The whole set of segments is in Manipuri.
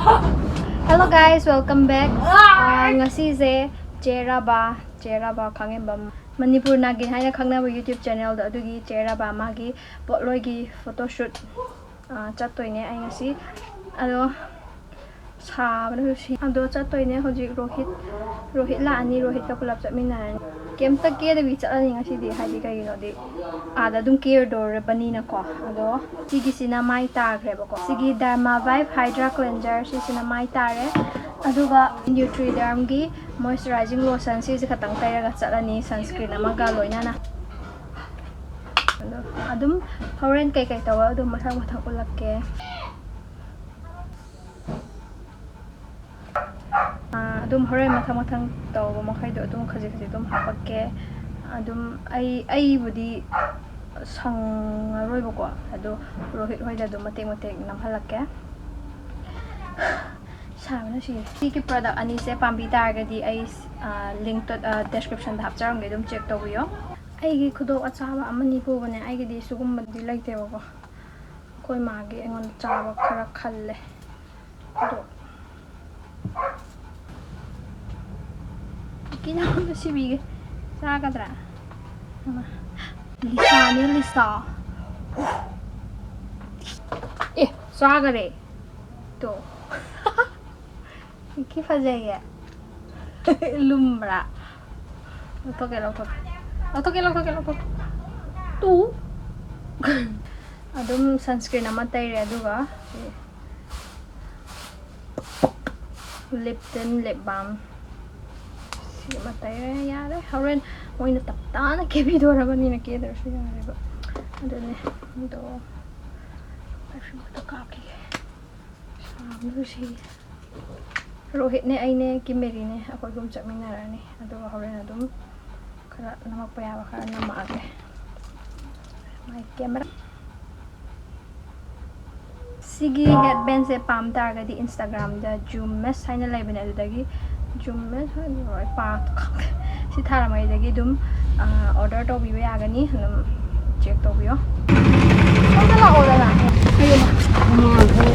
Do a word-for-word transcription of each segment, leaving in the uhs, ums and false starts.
Hello guys, welcome back. Ah, ꯉꯁꯤꯁꯦ ꯆꯦ ꯔꯥꯕꯥ, ꯆꯦ ꯔꯥꯕꯥ ꯈꯥꯉꯦꯝꯕꯝ, ꯃꯅꯤꯄꯨꯔ ꯅꯥꯒꯤꯟ ꯍꯥꯏꯅ ꯈꯪꯅꯕ YouTube channelꯗꯣ, ꯑꯗꯨꯒꯤ ꯆꯦ ꯔꯥꯕꯥ ꯃꯥꯒꯤ ꯄꯣꯠꯂꯣꯏꯒꯤ photoshoot, ꯑꯥ, ꯆꯠꯇꯣꯏꯅꯦ ꯑꯩ ꯉꯁꯤ꯫ ꯑꯗꯣ ꯁꯥꯕꯅꯁꯨ ꯁꯤ꯫ ꯑꯗꯣ ꯆꯠꯇꯣꯏꯅꯦ ꯍꯧꯖꯤꯛ ꯔꯣꯍꯤꯠ, ꯔꯣꯍꯤꯠ ꯂꯥꯛꯑꯅꯤ, ꯔꯣꯍꯤꯠꯀ ꯄꯨꯂꯞ ꯆꯠꯃꯤꯟꯅꯔꯅꯤ꯫ ꯀꯩꯝꯇ ꯀꯦꯗꯕꯤ ꯆꯠꯂꯅꯤ ꯉꯁꯤꯗꯤ, ꯍꯥꯏꯗꯤ ꯀꯩꯒꯤꯅꯣꯗꯤ ꯑꯥꯗ ꯑꯗꯨꯝ ꯀꯦꯔꯗꯣꯔꯕꯅꯤꯅꯀꯣ꯫ ꯑꯗꯣ ꯁꯤꯒꯤꯁꯤꯅ ꯃꯥꯏ ꯇꯥꯈ꯭ꯔꯦꯕꯀꯣ꯫ ꯁꯤꯒꯤ Dermavive Hydra Cleanser, ꯁꯤꯁꯤꯅ ꯃꯥꯏ ꯇꯥꯔꯦ꯫ ꯑꯗꯨꯒ Nutridermꯒꯤ moisturizing lotion, ꯁꯤꯁꯦ ꯈꯛꯇꯪ ꯇꯩꯔꯒ ꯆꯠꯂꯅꯤ, sunscreen ꯑꯃꯒ ꯂꯣꯏꯅꯅ꯫ ꯑꯗꯣ ꯑꯗꯨꯝ ꯍꯣꯔꯦꯟ ꯀꯩꯀꯩ ꯇꯧꯕ ꯑꯗꯨꯝ ꯃꯊꯪ ꯃꯊꯪ ꯎꯠꯂꯛꯀꯦ꯫ ꯑꯥ, ꯑꯗꯨꯝ ꯍꯣꯔꯦꯟ ꯃꯊꯪ ꯃꯊꯪ ꯇꯧꯕ ꯃꯈꯩꯗꯣ ꯑꯗꯨꯝ ꯈꯖꯤꯛ ꯈꯖꯤꯛ ꯑꯗꯨꯝ ꯍꯥꯞꯄꯛꯀꯦ꯫ ꯑꯗꯨꯝ ꯑꯩ, ꯑꯩꯕꯨꯗꯤ ꯁꯪꯉꯔꯣꯏꯕꯀꯣ, ꯑꯗꯣ ꯔꯣꯍꯤꯠ ꯍꯣꯏꯗ ꯑꯗꯨꯝ ꯃꯇꯦꯛ ꯃꯇꯦꯛ ꯅꯝꯍꯜꯂꯛꯀꯦ꯫ ꯁꯥꯕꯅ ꯁꯤꯔꯦ꯫ ꯁꯤꯒꯤ product ꯑꯅꯤꯁꯦ ꯄꯥꯝꯕꯤ ꯇꯥꯔꯒꯗꯤ ꯑꯩ, ꯑꯥ, linkꯇꯣ, ꯑꯥ, descriptionꯗ ꯍꯥꯞꯆꯔꯝꯒꯦ, ꯑꯗꯨꯝ check ꯇꯧꯕꯤꯌꯣ꯫ ꯑꯩꯒꯤ ꯈꯨꯗꯣꯞ ꯑꯆꯥꯕ ꯑꯃꯅꯤ ꯄꯨꯕꯅꯦ, ꯑꯩꯒꯤꯗꯤ ꯁꯤꯒꯨꯝꯕꯗꯤ ꯂꯩꯇꯦꯕꯀꯣ꯫ ꯑꯩꯈꯣꯏ ꯃꯥꯒꯤ ꯑꯩꯉꯣꯟꯗ ꯆꯥꯕ ꯈꯔ ꯈꯜꯂꯦ꯫ ꯑꯗꯣ ꯀꯤꯅ ꯑꯝꯇ ꯁꯤꯕꯤꯒꯦ꯫ ꯆꯥꯒꯗ꯭ꯔꯥ? ꯂꯤꯁꯥꯅꯤ, ꯂꯤꯁꯥ꯫ ꯑꯦ, ꯆꯥꯒꯔꯦ꯫ ꯇꯣ꯫ ꯀꯤ ꯐꯖꯩꯌꯦ꯫ ꯂꯨꯝꯕ꯭ꯔꯥ? ꯂꯧꯊꯣꯛꯀꯦ, ꯂꯧꯊꯣꯛꯀꯦ꯫ ꯂꯧꯊꯣꯛꯀꯦ, ꯂꯧꯊꯣꯛꯀꯦ, ꯂꯧꯊꯣꯛꯀꯦ꯫ ꯇꯨ꯫ ꯑꯗꯨꯝ sunscreen ꯑꯃ ꯇꯩꯔꯦ, ꯑꯗꯨꯒ ꯁꯤ Lipton lip balm ꯁꯤ ꯑꯃ ꯇꯩꯔꯦ, ꯌꯥꯔꯦ꯫ ꯍꯣꯔꯦꯟ ꯃꯣꯏꯅ ꯇꯞ ꯇꯥꯅ ꯀꯦꯕꯤꯗꯣꯔꯕꯅꯤꯅ ꯀꯦꯗ꯭ꯔꯁꯨ ꯌꯥꯔꯦꯕ꯫ ꯑꯗꯨꯅꯦ, ꯑꯗꯣ perfume ꯈꯛꯇ ꯀꯥꯞꯈꯤꯒꯦ꯫ ꯁꯥꯕꯅꯁꯨ ꯁꯤ꯫ ꯔꯣꯍꯤꯠꯅꯦ, ꯑꯩꯅꯦ, ꯀꯤꯝꯕꯦꯔꯤꯅꯦ, ꯑꯩꯈꯣꯏ ꯑꯍꯨꯝ ꯆꯠꯃꯤꯟꯅꯔꯅꯤ꯫ ꯑꯗꯨꯒ ꯍꯣꯔꯦꯟ ꯑꯗꯨꯝ ꯈꯔ ꯅꯝꯃꯛꯄ ꯌꯥꯕ ꯈꯔ ꯅꯝꯃꯛꯑꯒꯦ꯫ My camera꯫ ꯁꯤꯒꯤ headbandꯁꯦ ꯄꯥꯝ ꯇꯥꯔꯒꯗꯤ Instagramꯗ Jumesh ꯍꯥꯏꯅ ꯂꯩꯕꯅꯦ, ꯑꯗꯨꯗꯒꯤ Jumesh ꯍꯥꯏꯅ ꯂꯣꯏ ꯄꯥ-, ꯁꯤ ꯊꯥꯔꯝꯃꯩꯗꯒꯤ ꯑꯗꯨꯝ, ꯑꯥ, order ꯇꯧꯕꯤꯕ ꯌꯥꯒꯅꯤ, ꯑꯗꯨꯝ check ꯇꯧꯕꯤꯌꯣ꯫ ꯁꯣꯝꯗ ꯂꯥꯛꯑꯣꯗꯅ꯫ ꯀꯩꯅꯣ? ꯍꯨꯃꯥꯡ ꯊꯣꯛꯑꯦ꯫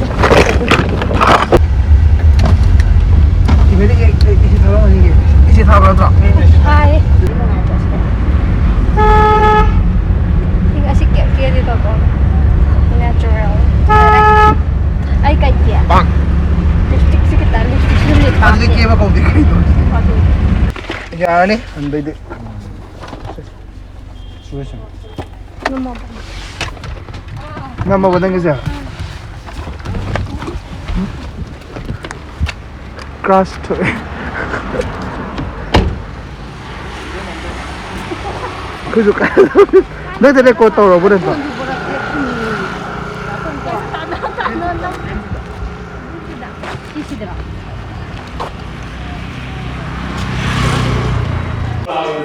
ꯀꯧꯗꯦ ꯀꯩꯅꯣ? ꯌꯥꯔꯅꯤ ꯍꯟꯕꯩꯗꯤ꯫ ꯁꯨꯔꯦ, ꯁꯨꯔꯦ꯫ ꯉꯝꯃꯕ ꯅꯪꯒꯤꯁꯦ? ꯀ꯭ꯔꯥꯁ ꯊꯣꯛꯑꯦ꯫ ꯑꯩꯈꯣꯏꯁꯨ ꯀꯥꯏ-, ꯅꯪꯗꯤ ꯔꯦꯀꯣꯔꯗ ꯇꯧꯔꯕꯣ ꯅꯠꯇ꯭ꯔꯣ?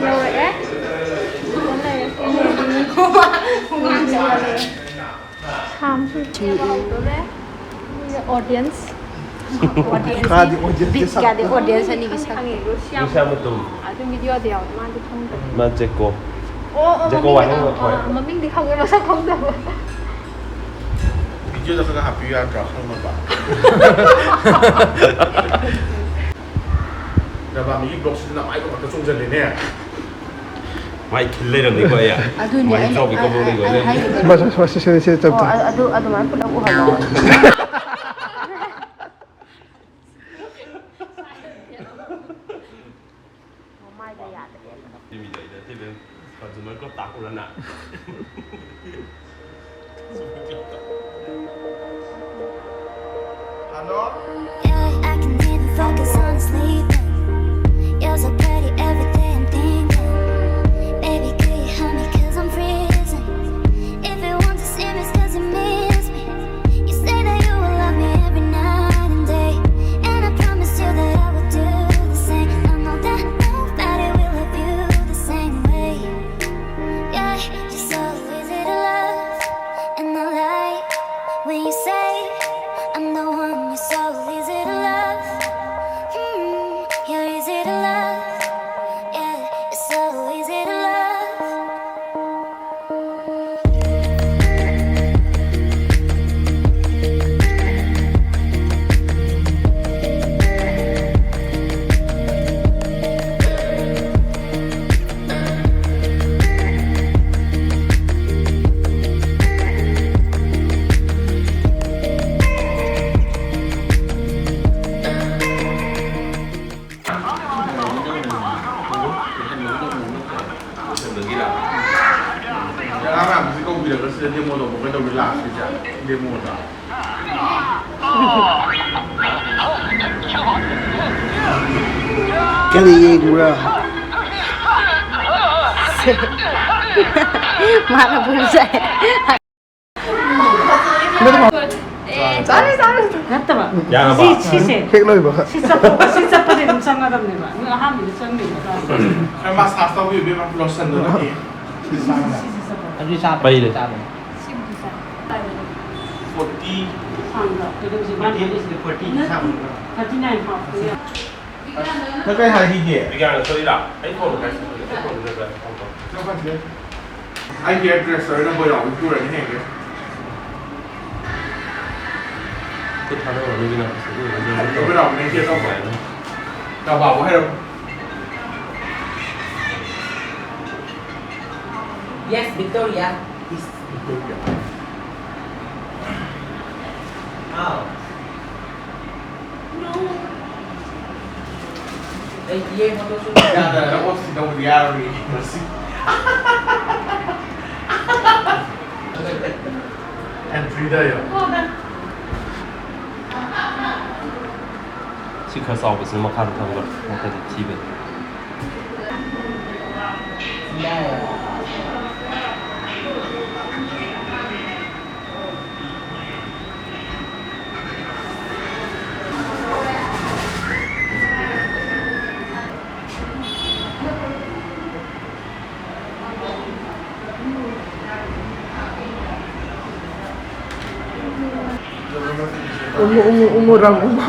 ꯌꯧꯔꯛꯑꯦ꯫ ꯁꯥꯝꯁꯨ ꯆꯦꯕ ꯍꯧꯗꯣꯔꯦ꯫ ꯑꯣꯗꯤꯌꯦꯟꯁ꯫ ꯀꯥꯗꯤ ꯑꯣꯗꯤꯌꯦꯟꯁ ꯕꯤꯠ ꯀꯥꯗꯤ ꯑꯣꯗꯤꯌꯟꯁ ꯑꯅꯤꯒꯤ ꯁꯛ꯫ ꯈꯪꯉꯦ, ꯔꯨꯁꯤꯌꯥ꯫ ꯔꯨꯁꯤꯌꯥ ꯃꯇꯨꯝ꯫ ꯑꯗꯨ ꯚꯤꯗꯤꯑꯣꯗ ꯌꯥꯎꯗꯦ, ꯃꯥꯗꯤ ꯈꯪꯗꯦ꯫ ꯃꯥ ꯖꯦꯀꯣ꯫ ꯑꯣ, ꯑꯣ, ꯖꯦꯀꯣ ꯃꯃꯤꯡꯗꯤ ꯋꯥꯍꯦꯡ ꯈꯪ-, ꯃꯈꯣꯏ꯫ ꯑꯥ, ꯃꯃꯤꯡꯗꯤ ꯈꯪꯉꯦ, ꯃꯁꯛ ꯈꯪꯗꯕ꯫ ꯚꯤꯗꯤꯑꯣꯗ ꯈꯔ ꯍꯥꯞꯄꯤꯌꯨ ꯌꯥꯗ꯭ꯔꯣ, ꯈꯪꯅꯕ? ꯅꯕꯥꯅꯤꯒꯤ ꯕ꯭ꯂꯣꯛꯁꯤꯗ ꯅꯃꯥꯏꯗꯣ ꯉꯥꯛꯇ ꯆꯣꯡꯁꯤꯜꯂꯦꯅꯦ꯫ ꯃꯥꯏ ꯈꯤꯜ ꯂꯩꯔꯝꯅꯤꯀꯣ ꯑꯩ꯫ ꯑꯗꯨꯅꯦ ꯃꯥꯏ ꯑꯩꯅ, ꯆꯥꯎꯕꯤ ꯑꯩ, ꯀꯕꯣꯛ ꯑꯩ, ꯂꯩꯀꯣ ꯑꯩ ꯑꯩ꯫ ꯍꯥꯏꯒꯦ ꯇꯧꯔꯤꯅꯦ꯫ ꯃꯥ ꯁꯣ-, ꯁꯣ-, ꯁꯤ-, ꯁꯤ-, ꯁꯤ ꯆꯞ ꯑꯣ, ꯆꯥꯏ꯫ ꯑ-, ꯑꯗꯨ ꯑꯗꯨꯃꯥꯏꯅ ꯄꯨꯂꯞ ꯎꯍꯜꯂꯣ꯫ ꯃꯃꯥꯏꯗ ꯌꯥꯗ꯭ꯔꯦ꯫ ꯃꯤꯗ ꯑꯩꯗ ꯇꯦꯕꯜ ꯀꯟꯖꯨꯃꯔ ꯀꯣꯔꯠ ꯇꯥꯛꯎꯔꯅ? Hello. Yeah, I can even focus on sleeping. You're so pretty, every day I'm thinking. Baby, could you help me? 'Cause I'm freezing. If you want to see me, it's 'cause you miss me. You say that you will love me every night and day. And I promise you that I will do the same. I know that nobody will love you the same way. Yeah, you're so easy to love. And I like when you say I'm the one, you're so easy to ꯀꯔꯤ ꯌꯦꯡꯕ꯭ꯔꯥ? ꯃꯥꯅ ꯄꯨꯡꯁꯦ꯫ ꯆꯥꯔꯦ, ꯆꯥꯔꯦ꯫ ꯅꯠꯇꯕ꯫ ꯌꯥꯔꯕ? ꯁꯤ, ꯁꯤꯁꯦ꯫ ꯍꯦꯛ ꯂꯣꯏꯕꯒ꯫ ꯁꯤ ꯆꯠꯄ, ꯁꯤ ꯆꯠꯄꯗꯤ ꯑꯗꯨꯝ ꯆꯪꯒꯗꯕꯅꯦꯕ꯫ ꯅꯣꯏ ꯑꯍꯥꯟꯕꯗ ꯆꯪꯗꯣꯏꯅꯦ꯫ ꯈꯔ ꯃꯥꯁꯥꯖ ꯇꯧꯕꯤꯌꯨ, ꯏꯕꯦꯝꯃ, ꯂꯣꯁꯟꯗꯨꯅ꯫ ꯁꯤꯁꯦ ꯆꯠꯄ꯫ ꯑꯗꯨꯗꯤ ꯆꯥꯕ꯫ ꯄꯩꯔꯦ꯫ ꯆꯥꯕ꯫ ꯁꯤꯕꯨꯗꯤ ꯆꯥꯏ꯫ ꯐꯣꯔꯇꯤ꯫ ꯁꯥꯡꯕ꯫ ꯀꯩꯗꯧꯁꯦ? ꯃꯥꯅ ꯍꯥꯏꯔꯤꯁꯦ꯫ ꯐꯣꯔꯇꯤ ꯁꯥꯡꯕ꯫ ꯊꯥꯔꯇꯤ ꯅꯥꯏꯟ ꯍꯥꯞꯄ꯫ ꯅꯪ ꯀꯩ ꯍꯥꯏꯈꯤꯒꯦ? ꯕꯤꯒ꯭ꯌꯥꯟꯗ ꯊꯣꯛꯏꯔꯥ? ꯑꯩ ꯐꯣꯟꯗꯣ ꯀꯥꯏ ꯆꯠꯈ꯭ꯔꯒꯦ? ꯑꯩ ꯐꯣꯟꯗꯣ ꯀꯥꯏ ꯆꯠꯈ꯭ꯔꯒꯦ? ꯑꯩꯒꯤ ꯑꯦꯗ꯭ꯔꯦꯁꯇꯣ ꯑꯩꯅ ꯕꯣꯏ ꯂꯥꯎꯕ ꯄꯨꯔꯅꯤ ꯍꯌꯦꯡꯗꯤ꯫ ꯈꯨꯠ ꯊꯥꯗꯧꯔꯣ, ꯃꯤꯒꯤ ꯅꯥꯀꯣꯡꯁꯦ ꯎꯔꯒ ꯕꯣꯏ ꯂꯥꯎꯕꯅꯦ, ꯆꯦ ꯇꯧꯕ꯫ ꯆꯥꯎꯕꯥꯕꯨ ꯍꯥꯏꯔꯣ꯫ Yes, Victoria. Is Victoria. ꯑꯥꯎ꯫ ꯂꯩꯇꯤꯌꯦ, ꯐꯣꯇꯣꯁꯨꯠ꯫ ꯌꯥꯗꯔꯒ ꯑꯣꯐ ꯁꯤꯗꯧꯕꯗꯤ ꯌꯥꯔꯣꯏꯌꯦ, ꯉꯁꯤ꯫ ꯑꯦꯟꯇ꯭ꯔꯤꯗ ꯌꯦꯡꯉꯣ꯫ ꯁꯤ ꯈꯔ ꯆꯥꯎꯕꯁꯤꯅ ꯃꯈꯥꯗ ꯊꯝꯈ꯭ꯔꯣ, ꯅꯠꯇ꯭ꯔꯗꯤ ꯊꯤꯕꯅꯤ꯫ Ungu, ungu, ungu, rang, ungu.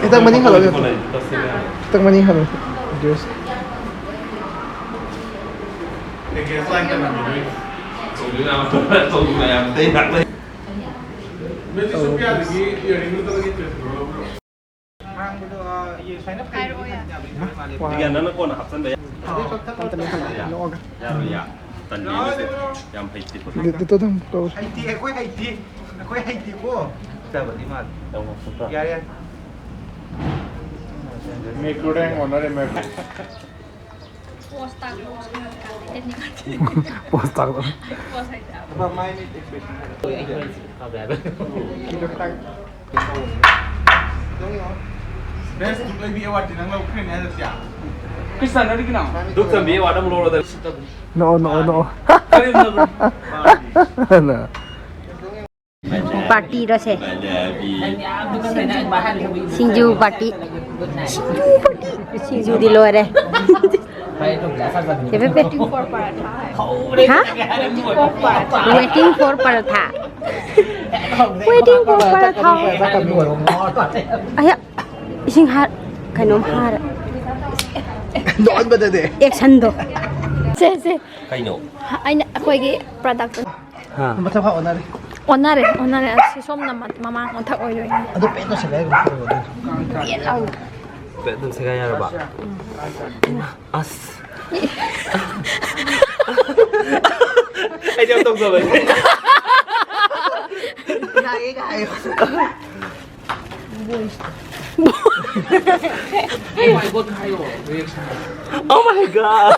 ꯈꯤꯇꯪ ꯃꯅꯤꯡ ꯍꯜꯂꯣ, ꯈꯤꯇꯪ ꯃꯅꯤꯡ ꯍꯜꯂꯣ꯫ Just꯫ ꯍꯥꯡꯕꯗꯣ, ꯑ, ꯌꯦ-, ꯁꯨꯃꯥꯏꯅ ꯐꯩꯌꯦ꯫ ꯍꯥꯏꯔꯛꯑꯣ, ꯌꯥꯏ꯫ ꯕꯤꯒ꯭ꯌꯥꯟ, ꯅꯪꯅ ꯀꯣꯟꯅ ꯍꯥꯞꯆꯟꯕ ꯌꯥ-, ꯑꯝꯇ ꯂꯦꯡꯍꯜꯂꯣ, ꯅꯣꯛꯑꯒ꯫ ꯌꯥꯔꯣꯏ, ꯌꯥ-, ꯇꯜꯂꯤ, ꯃꯁꯤ ꯌꯥꯝ ꯍꯩꯇꯦ꯫ ꯗꯤ-, ꯗꯤ-, ꯇꯣ ꯑꯗꯨꯝ ꯇꯧ꯫ ꯍꯩꯇꯦ, ꯑꯩꯈꯣꯏ ꯍꯩꯇꯦ꯫ ꯑꯩꯈꯣꯏ ꯍꯩꯇꯦꯀꯣ꯫ ꯐꯠꯇꯕꯗꯤ ꯃꯥꯜꯂꯤ꯫ ꯌꯥꯔꯦ, ꯌꯥꯔꯦ꯫ ꯃꯦꯀ꯭ꯔꯣꯗ ꯌꯥꯝ ꯑꯣꯟꯅꯔꯦ, ꯃꯦꯀ꯭ꯔꯣ꯫ ꯄꯣꯁ ꯇꯥꯛꯂꯣ꯫ ꯄꯣꯁ ꯇꯥꯛꯂꯣ꯫ ꯅꯣꯛꯑꯣ, ꯅꯣꯛꯑꯣ, ꯅꯣꯛꯑꯣ꯫ ꯀꯔꯤꯒꯨꯝꯕ ꯄꯥꯔꯇꯤꯔꯣ ꯁꯦ? ꯁꯤꯡꯖꯨ ꯄꯥꯔꯇꯤ꯫ ꯁꯤꯡꯖꯨ ꯄꯥꯔꯇꯤ꯫ ꯁꯤꯡꯖꯨꯗꯤ ꯂꯣꯏꯔꯦ꯫ ꯆꯦ ꯄꯦꯄꯦ꯫ ꯍꯥ? Waiting for paratha꯫ Waiting for paratha꯫ ꯑꯌꯥ, ꯏꯁꯤꯡ ꯍꯥꯔ-, ꯀꯩꯅꯣꯝ ꯍꯥꯔ-, ꯅꯣꯛꯍꯟꯕꯗꯗꯤ꯫ ꯑꯦꯛꯁꯟꯗꯣ꯫ ꯁꯦ, ꯁꯦ꯫ ꯀꯩꯅꯣ? ꯑꯩꯅ ꯑꯩꯈꯣꯏꯒꯤ ꯄ꯭ꯔꯗꯛꯇꯣ꯫ ꯍꯥ꯫ ꯃꯊꯛ ꯐꯥꯎ ꯑꯣꯟꯅꯔꯦ꯫ ꯑꯣꯟꯅꯔꯦ, ꯑꯣꯟꯅꯔꯦ꯫ ꯑꯁꯤ ꯁꯣꯝꯅ ꯃ-, ꯃꯃꯥꯡ ꯑꯣꯟꯊꯛ ꯑꯣꯏꯗꯣꯏꯅꯦ꯫ ꯑꯗꯨ ꯄꯦꯟ ꯇꯧꯁꯜꯂꯦ ꯍꯥꯏꯒꯨꯝ ꯇꯧꯕ ꯑꯗꯨ꯫ ꯄꯦꯟ ꯑꯗꯨꯝ ꯁꯦꯒꯥꯏ ꯌꯥꯔꯕ? ꯑꯁ꯫ ꯑꯩꯗꯤ ꯌꯥꯝ ꯇꯧꯖꯕꯅꯦ꯫ ꯅꯥꯏꯌꯦꯒ ꯍꯥꯏꯌꯣ꯫ Oh my God.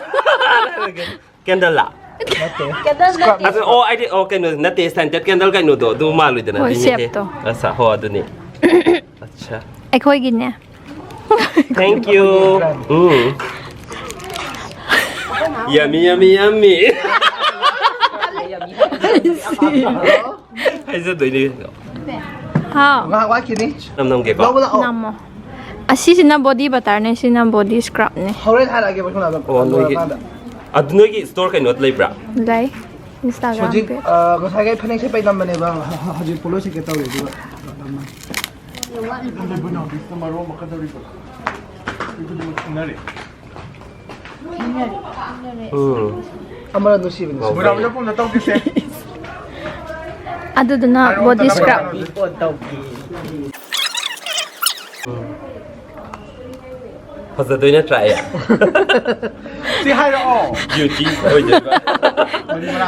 ꯀꯦꯟꯗꯜꯂ? ꯅꯠꯇꯦ꯫ ꯀꯦꯟꯗꯜ ꯅꯠꯇꯦ꯫ ꯑꯗꯨ, ꯑꯣ, ꯑꯩꯗꯤ, ꯑꯣ, ꯀꯩꯅꯣ, ꯅꯠꯇꯦ, ꯁꯦꯟꯇꯦꯠ ꯀꯦꯟꯗꯜ ꯀꯩꯅꯣꯗꯣ, ꯑꯗꯨ ꯃꯥꯜꯂꯨꯏꯗꯅ, ꯍꯣꯏ, ꯑꯗꯨꯏꯅꯦꯍꯦ꯫ ꯁꯦꯞꯇꯣ꯫ ꯑꯁ, ꯍꯣ, ꯑꯗꯨꯅꯤ꯫ ꯑꯠꯆꯥ꯫ ꯑꯩꯈꯣꯏꯒꯤꯅꯦ꯫ Thank you. Um. Yummy, yummy, yummy꯫ ꯍꯥꯏꯖꯗꯣꯏꯅꯦ ꯀꯩꯅꯣ꯫ ꯍꯥꯎ꯫ ꯉꯥꯏꯍꯥꯛ ꯋꯥꯠꯈꯤꯅꯤ꯫ ꯅꯝ ꯅꯝꯒꯦꯀꯣ꯫ ꯂꯧꯕ ꯂꯥꯛꯑꯣ꯫ ꯅꯝꯃꯣ꯫ ꯑꯁꯤꯁꯤꯅ ꯕꯣꯗꯤ ꯕꯇꯔꯅꯦ, ꯁꯤꯅ ꯕꯣꯗꯤ ꯁ꯭ꯀ꯭ꯔꯕꯅꯦ꯫ ꯍꯣꯔꯦꯟ ꯍꯥꯏꯔꯛꯑꯒꯦ ꯄꯩꯁꯥ ꯑꯗꯨꯝ ꯑꯣ, ꯅꯣꯏꯒꯤ, ꯂꯣꯏꯔꯀꯥꯟꯗ꯫ ꯑꯗꯨ ꯅꯣꯏꯒꯤ ꯁ꯭ꯇꯣꯔ ꯀꯩꯅꯣ ꯂꯩꯕ꯭ꯔꯥ? ꯂꯩ꯫ ꯏꯟꯁꯇꯥꯒ꯭ꯔꯥꯝ ꯍꯧꯖꯤꯛ, ꯄꯦꯖ꯫ ꯑ, ꯉꯁꯥꯏꯒꯤ ꯑꯩ ꯐꯅꯦꯛ ꯁꯦꯠꯄꯩ ꯅꯝꯕꯅꯦꯕ, ꯍ-, ꯍ-, ꯍꯧꯖꯤꯛ ꯄꯣꯂꯣ ꯁꯦꯠꯀꯦ ꯇꯧꯔꯤ, ꯑꯗꯨꯒ ꯅꯝꯃꯅꯤ꯫ ꯃꯔꯣꯟ ꯑꯃ ꯀꯗꯧꯔꯤꯕ? ꯑꯩꯈꯣꯏ ꯈꯨꯗꯤꯡꯃꯛ ꯈꯪꯅꯔꯦ꯫ ꯎꯝ꯫ ꯑꯃꯅ ꯅꯨꯡꯁꯤꯕꯅꯤ꯫ ꯃꯣꯏꯔꯥꯡ ꯃꯣꯏꯅ ꯄꯨꯟꯅ ꯇꯧꯈꯤꯁꯦ꯫ ꯑꯗꯨꯗꯨꯅ ꯕꯣꯗꯤ ꯁ꯭ꯀ꯭ꯔꯕ꯫ ꯐꯖꯗꯣꯏ ꯅꯠꯇ꯭ꯔꯥ ꯑꯩ? ꯁꯤ ꯍꯥꯏꯔꯛꯑꯣ꯫ ꯕ꯭ꯌꯨꯇꯤ ꯑꯣꯏꯗꯣꯏꯕ꯫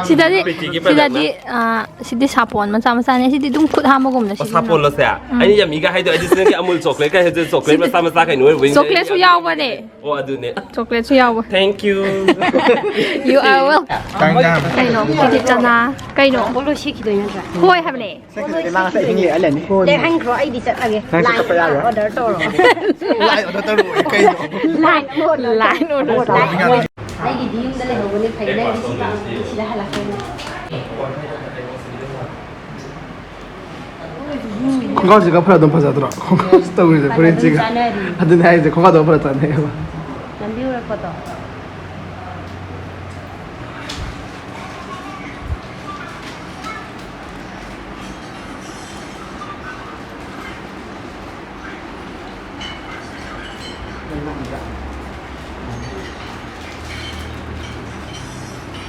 ꯁꯤꯗꯗꯤ ꯄ꯭ꯔꯤꯇꯤꯒꯤ ꯁꯤꯗꯗꯤ ꯄ꯭ꯔꯗꯛꯅ꯫ ꯑ, ꯁꯤꯗꯤ ꯁꯥꯄꯣꯟ ꯃꯆꯥ ꯃꯆꯥꯅꯦ꯫ ꯁꯤꯗꯤ ꯑꯗꯨꯝ ꯈꯨꯠ ꯍꯥꯝꯕꯒꯨꯝꯅ ꯑꯣ, ꯁꯤꯖꯤꯟꯅꯕ꯫ ꯁꯥꯄꯣꯟꯂꯣ ꯁꯦ? ꯑꯩꯅ ꯌꯥꯝꯃꯤꯒ ꯍꯥꯏꯗꯣ ꯑꯩꯗꯤ ꯁꯤꯗꯒꯤ ꯑꯃꯨꯜ ꯆꯣꯀ꯭ꯂꯦꯠ ꯀꯥꯏ ꯍꯥꯏꯗꯣ ꯆꯣꯀ꯭ꯂꯦꯠ ꯃꯆꯥ ꯃꯆꯥ ꯀꯩꯅꯣ ꯑꯣꯏꯕꯩꯅꯦ꯫ ꯆꯣꯀ꯭ꯂꯦꯠꯁꯨ ꯌꯥꯎꯕꯅꯦ꯫ ꯑꯣ, ꯑꯗꯨꯅꯦ꯫ ꯆꯣꯀ꯭ꯂꯦꯠꯁꯨ ꯌꯥꯎꯕ꯫ Thank you꯫ You are welcome꯫ ꯀꯩꯅꯣ? ꯁꯤꯗꯤ ꯆꯅꯥ꯫ ꯀꯩꯅꯣ? ꯄꯣꯂꯣ ꯁꯦꯠꯈꯤꯗꯣꯏ ꯅꯠꯇ꯭ꯔꯥ? ꯍꯣꯏ ꯍꯥꯏꯕꯅꯦ꯫ ꯂꯦꯛꯍꯟꯈ꯭ꯔꯣ, ꯑꯩꯗꯤ ꯆꯠꯂꯒꯦ꯫ ꯅꯪꯁꯨ ꯂꯥꯏꯟ ꯆꯠꯄ ꯌꯥꯔꯣꯏ꯫ ꯑꯣꯔꯗꯔ ꯇꯧꯔꯣ꯫ ꯂꯥꯏꯟ ꯑꯣꯔꯗꯔ ꯇꯧꯔꯛꯑꯣ, ꯀꯩꯅꯣ? Line order. Line order. Line. ꯑꯩꯒꯤꯗꯤ ꯌꯨꯝꯗ ꯂꯩꯍꯧꯕꯅꯦ ꯐꯩ, ꯅꯪꯗꯤ ꯁꯤ ꯄꯥꯝꯃꯗꯤ ꯁꯤꯗ ꯍꯜꯂꯛꯇꯣꯏꯅꯦ꯫ ꯈꯣꯡꯒ꯭ꯔꯥꯎꯁꯤꯒ ꯐꯔ ꯑꯗꯨꯝ ꯐꯖꯗ꯭ꯔꯣ? ꯈꯣꯡꯒ꯭ꯔꯥꯎꯁꯤ ꯇꯧꯔꯤꯁꯦ ꯐꯅꯦꯛꯁꯤꯒ꯫ ꯑꯗꯨꯝ ꯆꯥꯅꯔꯤ꯫ ꯑꯗꯨꯅꯦ ꯍꯥꯏꯁꯦ, ꯈꯣꯡꯒ꯭ꯔꯥꯎꯗꯣ ꯐꯔ ꯆꯥꯅꯩꯌꯦꯕ꯫ ꯂꯝꯕꯤ ꯎꯔꯛꯄꯗꯣ꯫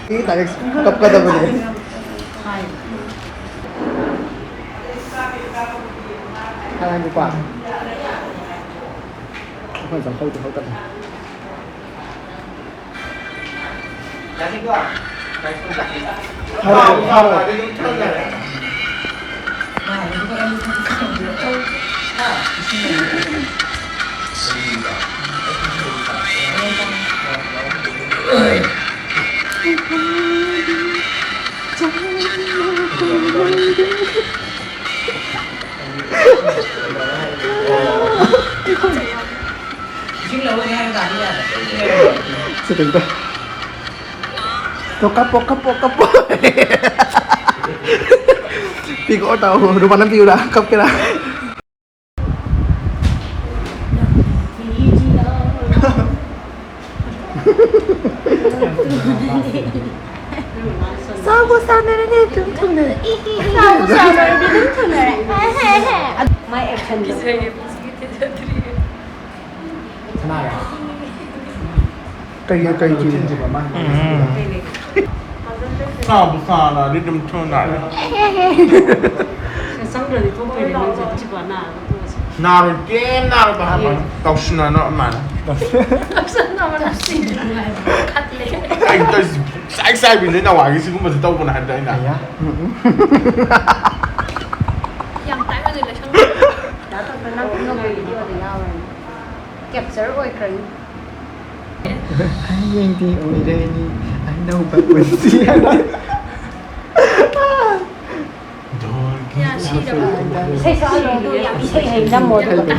ꯁꯤ ꯗꯥꯏꯔꯦꯛ ꯀꯞꯀꯗꯕꯅꯦ꯫ ꯍꯥꯏ, ꯅꯨꯄꯥ꯫ ꯑꯩꯈꯣꯏ ꯆꯪꯍꯧꯗꯦ, ꯍꯧꯗꯕꯅꯦ꯫ ꯐꯥꯔꯣ, ꯐꯥꯔꯣ꯫ ꯁꯤꯗꯩꯗ꯫ ꯇꯣ ꯀꯞꯄꯣ, ꯀꯞꯄꯣ, ꯀꯞꯄꯣ꯫ ꯄꯤꯒꯣ ꯇꯥꯎ, ꯔꯨꯄꯥꯅ ꯄꯤꯌꯨꯔꯥ, ꯀꯞꯀꯦꯔꯥ? ꯁꯥꯎꯕꯨ ꯁꯥꯎꯅꯔꯗꯤ ꯑꯗꯨꯝ ꯊꯨꯡꯅꯔꯦ꯫ ꯁꯥꯎꯕꯨ ꯁꯥꯎꯅꯔꯗꯤ ꯑꯗꯨꯝ ꯊꯨꯡꯅꯔꯦ꯫ ꯍꯦ, ꯍꯦ, ꯍꯦ꯫ My action꯫ ꯀꯩ, ꯀꯩ ꯆꯤꯡꯉꯤꯅꯣ? ꯎꯝ꯫ ꯁꯥꯕꯨ ꯁꯥꯔꯗꯤ ꯑꯗꯨꯝ ꯊꯨꯅ꯫ ꯆꯪꯗ꯭ꯔꯗꯤ ꯊꯣꯛꯇꯣꯏꯅꯦ ꯅꯪꯁꯦ꯫ ꯁꯤꯕꯥꯅ꯫ ꯅꯥꯔꯣꯏ, ꯀꯩꯝ ꯅꯥꯔꯣꯏ ꯍꯥꯏꯕ꯫ ꯇꯧꯁꯤꯟꯅꯅꯣ ꯑꯗꯨꯃꯥꯏꯅ꯫ ꯇꯧꯁꯟꯅꯕ ꯅꯨꯡꯁꯤꯅꯦ꯫ ꯈꯠꯂꯦ꯫ ꯑꯩ ꯇꯧꯔꯤꯁꯦ ꯆꯥꯏ ꯆꯥꯏꯕꯤꯅꯦ꯫ ꯅꯋꯥꯒꯤ ꯁꯤꯒꯨꯝꯕꯁꯦ ꯇꯧꯕꯅꯦ ꯍꯥꯏꯕꯗ ꯑꯩꯅ꯫ ꯑꯌꯥ꯫ ꯌꯥꯝ ꯇꯥꯏ ꯑꯣꯏꯅ ꯂꯩꯁꯟ꯫ ꯗꯥ ꯇꯣꯟꯇꯣꯟ, ꯅꯪ ꯑꯅꯧꯕ ꯚꯤꯗꯤꯑꯣꯗ ꯌꯥꯎꯔꯅꯤ꯫ ꯀꯦꯞꯆꯔ ꯑꯣꯏꯈ꯭ꯔꯅꯤ꯫ ꯍꯌꯦꯡꯗꯤ ꯑꯣꯏꯔꯅꯤ ꯑꯅꯧꯕ ꯄꯨꯟꯁꯤ ꯑꯃ꯫ ꯏꯁꯩ ꯁꯛꯍꯜꯂꯣ, ꯑꯗꯨ ꯌꯥꯝ ꯏꯁꯩ ꯍꯩ ꯅꯝꯃꯣ ꯑꯗꯨꯒ꯫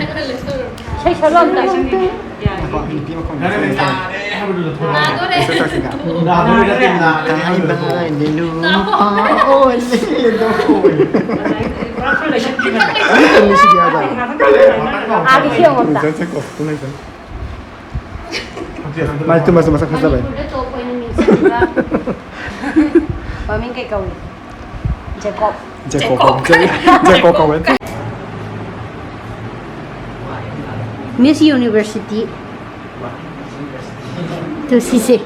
ꯏꯁꯩ ꯁꯛꯍꯜꯂꯣ ꯑꯝꯇ꯫ ꯉꯥꯏꯈꯣ, ꯅꯨꯄꯤ ꯑꯃ ꯈꯣꯡ ꯅꯥꯗꯣꯔꯦ꯫ ꯏꯁꯩ ꯁꯛꯁꯤꯗ꯫ ꯅꯥꯗꯣꯔꯦ ꯅꯠꯇꯦ, ꯅꯥꯗꯣꯔꯦ ꯍꯥꯏꯕꯗꯨꯗ ꯊꯣꯛꯂꯛꯑꯣ꯫ ꯇꯥꯏꯕ ꯅꯦꯅꯨꯄꯥ ꯑꯣꯜꯂꯦꯗꯣ꯫ ꯅꯨꯡꯁꯤꯗꯦ ꯍꯥꯏꯕ꯫ ꯑꯥꯒꯤ ꯁꯤ ꯌꯦꯡꯉꯣ ꯑꯝꯇ꯫ ꯖꯦꯟ ꯁꯦꯀꯣ ꯄꯨꯡ ꯂꯩꯇꯅ꯫ ꯃꯥꯏ ꯇꯨꯝꯕꯁꯨ ꯃꯁꯛ ꯐꯖꯕꯅꯤ꯫ ꯃꯅꯤꯄꯨꯔꯗ ꯇꯣꯞ ꯑꯣꯏꯅ ꯃꯤꯡ ꯆꯠꯂꯤꯕ ꯃꯃꯤꯡ ꯀꯩ ꯀꯧꯏ? ꯖꯦꯀꯣꯕ꯫ ꯖꯦꯀꯣꯕ ꯀꯧ-, ꯖꯦ-, ꯖꯦꯀꯣꯕ ꯀꯧꯋꯦ꯫ ꯃꯤꯁ ꯌꯨꯅꯤꯚꯔꯁꯤꯇꯤ꯫ ꯇꯨ ꯁꯤꯁꯦ꯫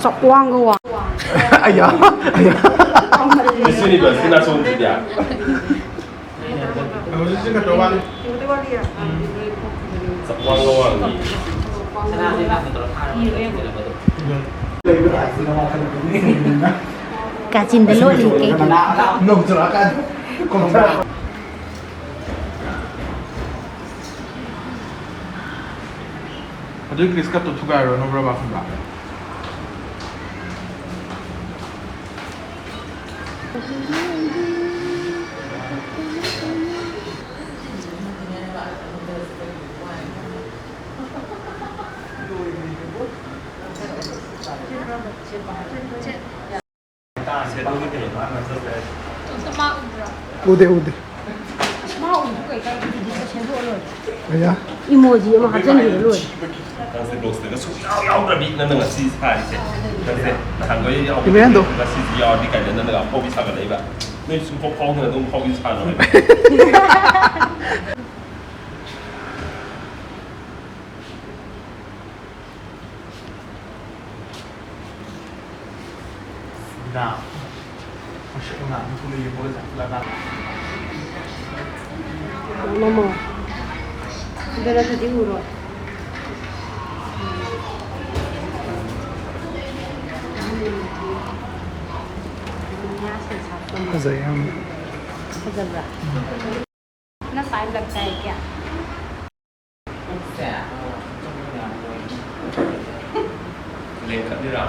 ꯆꯥꯛꯋꯥꯡꯒ ꯋꯥꯡ꯫ ꯑꯌꯥ, ꯑꯌꯥ꯫ ꯃꯤꯁ ꯌꯨꯅꯤꯚꯔꯁꯀꯤ ꯅꯥꯆꯣꯝꯁꯤꯗꯤ꯫ ꯍꯧꯖꯤꯛꯁꯦ ꯈꯛꯇ ꯋꯥꯠꯂꯤ꯫ ꯋꯥꯡꯒ ꯋꯥꯡꯉꯤ꯫ ꯀꯥꯆꯤꯟꯗ ꯂꯣꯠꯂꯤ ꯀꯩꯒꯤꯅꯣ? ꯅꯣꯡ ꯆꯨꯔꯛꯑꯀꯥꯟꯗ ꯈꯣꯡꯊꯥ-, ꯑꯗꯨꯏ ꯀ꯭ꯔꯤꯁ ꯀꯠꯇꯣ ꯊꯨꯒꯥꯏꯔꯨꯔꯅꯨꯕ꯭ꯔꯕ, ꯈꯪꯕ꯭ꯔꯥ? ꯎꯗꯦ, ꯎꯗꯦ꯫ ꯑꯌꯥ꯫ ꯏꯃꯣꯖꯤ ꯑꯃ ꯍꯥꯞꯆꯤꯟꯕꯤꯔ ꯂꯣꯏꯔꯦ꯫ ꯅꯪꯁꯦ ꯕ꯭ꯂꯣꯛꯁꯤꯗꯒ ꯁꯨꯡꯌꯥꯎ ꯌꯥꯎꯗ꯭ꯔꯕꯤ ꯅꯪꯅ ꯉꯁꯤ ꯁꯥꯔꯤꯁꯦ꯫ ꯅꯪꯁꯦ ꯅꯍꯥꯟꯈꯩ ꯌꯥꯎꯗ꯭ꯔꯕꯤ ꯏꯕꯦꯟꯗꯣ꯫ ꯉꯁꯤꯁꯤ ꯌꯥꯎꯔꯗꯤ ꯀꯥꯏꯅ ꯅꯪꯅ ꯑꯐꯥꯎꯕꯤ ꯁꯥꯒꯠꯂꯛꯏꯕ꯫ ꯅꯣꯏ ꯁꯨꯡꯐꯥꯎ ꯐꯥꯎꯗꯅ ꯑꯗꯨꯝ ꯑꯐꯥꯎꯕꯤ ꯁꯥꯅꯕ꯫ ꯗꯥ꯫ ꯃꯁꯛ ꯃꯉꯥꯜꯗꯨ ꯊꯣꯛꯂꯛꯑꯦ, ꯃꯣꯏ ꯂꯥꯛ-, ꯂꯥꯛ-, ꯂꯥꯛ-꯫ ꯃꯃꯣ꯫ ꯑꯗꯨ ꯅꯠꯇ꯭ꯔꯗꯤ ꯎꯔꯣꯏ꯫ ꯐꯖꯩ ꯌꯥꯝꯅ꯫ ꯐꯖꯕ꯭ꯔꯥ? ꯅꯪ ꯄꯥꯏꯕ ꯂꯥꯛꯆꯥꯏ ꯀꯌꯥ? ꯂꯦꯡꯈꯠꯂꯤꯔꯥ?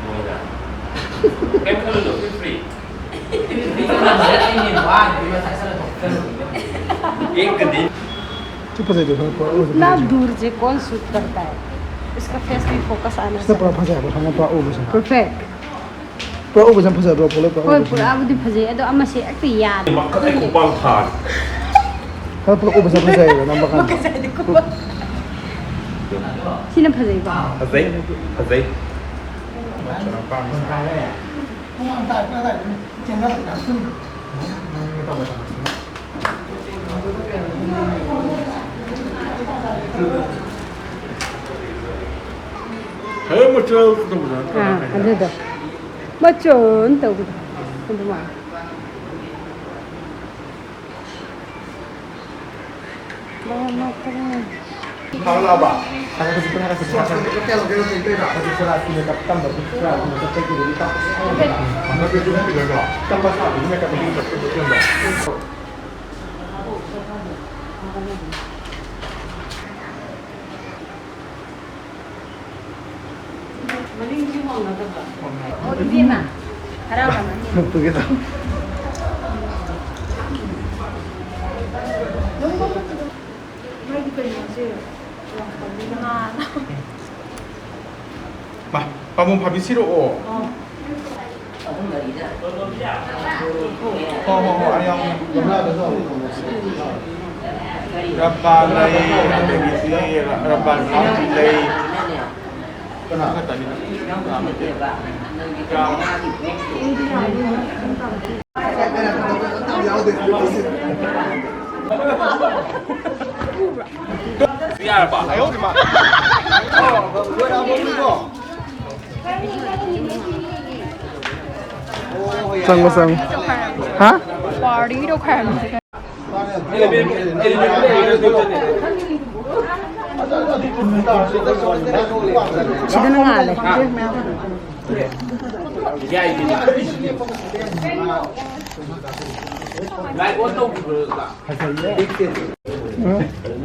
ꯃꯣꯏꯗ꯫ ꯀꯩꯝ ꯈꯜꯂꯨꯅꯨ, feel free꯫ एक दिन। ꯁꯤ ꯐꯖꯩꯗꯣ ꯈꯔ ꯄꯨꯔꯛꯑꯣ, ꯁꯤ इतना फजैदो। दूर से कौन शूट करता है? इसका फेस भी फोकस आना ꯁꯤꯗ ꯄꯨꯔꯥ चाहिए। ꯐꯖꯩ ꯍꯥꯏꯕ, ꯈꯪꯉꯕ? ꯄꯨꯔꯥ ꯎꯕꯁꯦ꯫ परफेक्ट। ꯄꯨꯔꯥ ꯎꯕꯁꯦ ꯌꯥꯝ ꯐꯖꯗ꯭ꯔꯣ? ꯄꯨꯂꯞ ꯄꯨꯔꯥ ꯍꯣꯏ, ꯎꯕꯁꯦ꯫ ꯄꯨꯔꯥꯕꯨꯗꯤ ꯐꯖꯩ, ꯑꯗꯣ ꯑꯃꯁꯦ ꯍꯦꯛꯇ ꯌꯥꯗꯦ꯫ ꯃꯈꯛ ꯈꯨꯄꯥꯛ ꯊꯥꯔꯦ꯫ ꯈꯔ ꯄꯨꯔꯥ ꯎꯕꯁꯦ ꯐꯖꯩꯌꯦꯕ, ꯅꯝꯕ ꯀꯥꯟꯗ꯫ ꯃꯈꯛꯁꯦ ꯍꯥꯏꯗꯤ ꯈꯨꯄꯥꯛ꯫ ꯁꯤꯅ ꯐꯖꯩꯀꯣ? ꯐꯖꯩ, ꯐꯖꯩ꯫ ꯍꯦ, ꯃꯆꯜ ꯇꯧꯕꯗꯣ ꯅꯠꯇ꯭ꯔꯣ ꯑꯥ, ꯅꯪ ꯍꯥꯏꯁꯦ? ꯑꯗꯨꯗꯣ꯫ ꯃꯆꯜ ꯇꯧꯕꯗꯣ꯫ ꯑꯗꯨꯃꯥꯏꯅ꯫ ꯊꯥꯒꯠꯂꯛꯑꯕ? ꯇꯝꯕ ꯁꯥꯕꯒꯤ makeup ꯇꯝꯕ꯫ ꯃꯅꯤꯡꯁꯤ ꯃꯥꯟꯅꯗꯕ꯭ꯔꯥ? ꯑꯣ, ꯏꯕꯦꯝꯃ, ꯍꯔꯥꯎꯔꯝꯃꯅꯤ꯫ ꯄꯨꯒꯦ ꯇꯧ꯫ ꯃꯥꯒꯤ ꯀꯩꯅꯣꯁꯦ ꯌꯥꯝ ꯐꯪꯉꯤꯅ꯫ ꯃꯥ, ꯄꯥꯝꯕꯣꯝ ꯐꯥꯕꯤ ꯁꯤꯔꯛꯑꯣ꯫ ꯑꯥ꯫ ꯍꯣ, ꯍꯣ, ꯍꯣ, ꯑꯩ ꯌꯥꯎꯒꯦ꯫ ꯔꯕꯥ ꯂꯩ, ꯑꯗꯒꯤꯗꯤ ꯔꯕꯥ ꯂꯩ꯫ ꯀꯅꯥ? ꯈꯛꯇꯅꯤꯗ꯫ ꯌꯥꯔꯕ? ꯆꯪꯉꯣ, ꯆꯪꯉꯣ꯫ ꯍꯥ? ꯄꯥꯔꯇꯤꯗꯣ ꯈꯔ ꯁꯤꯗꯅ ꯉꯥꯜꯂꯦ꯫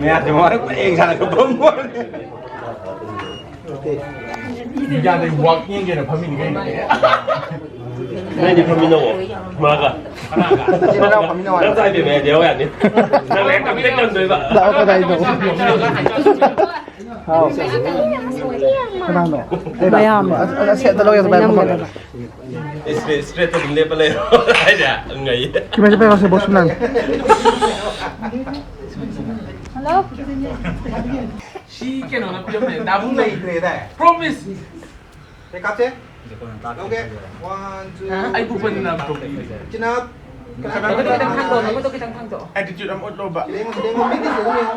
ꯃꯌꯥꯝꯁꯦ ꯃꯃꯥꯏ ꯄꯔꯦꯡ ꯁꯥꯟꯅ ꯈꯣꯠꯄ ꯃꯣꯏ꯫ ꯌꯥꯗꯦ, ꯋꯥꯛ ꯌꯦꯡꯒꯦꯅ ꯐꯝꯃꯤꯅꯤ ꯀꯩꯅꯣ꯫ ꯅꯪꯗꯤ ꯐꯝꯃꯤꯟꯅꯧꯋꯣ ꯃꯥꯒ꯫ ꯏꯆꯤꯟ ꯏꯅꯥꯎ ꯐꯝꯃꯤꯟꯅꯧ ꯍꯥꯏꯕ꯫ ꯅꯪ ꯆꯥꯏ ꯄꯦꯝꯃꯦ ꯍꯥꯏꯗꯤ ꯌꯥꯎ ꯌꯥꯅꯤ꯫ ꯅꯪ ꯂꯥꯏꯔꯤꯛ ꯇꯝꯕꯗꯤ ꯇꯝꯗꯣꯏꯕ꯫ ꯂꯥꯛꯑꯣ ꯀꯗꯥꯏꯗꯅꯣ? ꯍꯥꯎ꯫ ꯀꯅꯥꯅꯣ? ꯃꯌꯥꯝ꯫ ꯑꯁ, ꯑꯁ, ꯁꯦꯠꯇ ꯂꯧꯒꯦ ꯑꯗꯨꯃꯥꯏꯅ ꯐꯝꯃꯒ꯫ ꯅꯝꯒꯗꯕ꯫ ꯏꯁꯇ꯭ꯔꯦꯠ, ꯏꯁꯇ꯭ꯔꯦꯠꯇ ꯑꯗꯨꯝ ꯂꯦꯞꯄ ꯂꯩꯔꯣ꯫ ꯍꯥꯏꯗꯤ ꯉꯥꯏ꯫ ꯀꯃꯥꯏꯅ ꯄꯥꯏꯔꯛꯑꯣ ꯁꯤ ꯕꯣꯁ ꯅꯪ? ꯁꯤ ꯀꯩꯅꯣꯅ ꯄꯤꯔꯝꯕꯅꯦ꯫ ꯗꯥꯕꯨꯡ ꯂꯩꯇ꯭ꯔꯦꯗꯥꯏ? ꯄ꯭ꯔꯣꯃꯤꯁ꯫ ꯀꯩ ꯀꯥꯞꯁꯦ? ꯂꯧꯒꯦ꯫ One, two, ꯑꯩ ꯄꯨꯄꯟꯅ ꯇꯧꯕꯤꯔꯦ꯫ Chin up. ꯈꯤꯇꯪ ꯊꯥꯡꯗꯣꯛꯑꯣ, ꯅꯈꯨꯠꯇꯣ ꯈꯤꯇꯪ ꯊꯥꯡꯗꯣꯛꯑꯣ꯫ ꯑꯦꯇꯤꯆꯨꯠ ꯑꯃ ꯎꯠꯂꯣꯕ꯫ ꯌꯦꯡꯉꯨ, ꯌꯦꯡꯉꯨ, ꯃꯤꯠꯇꯤ ꯌꯦꯡꯉꯨ, ꯌꯦꯡꯉꯨ꯫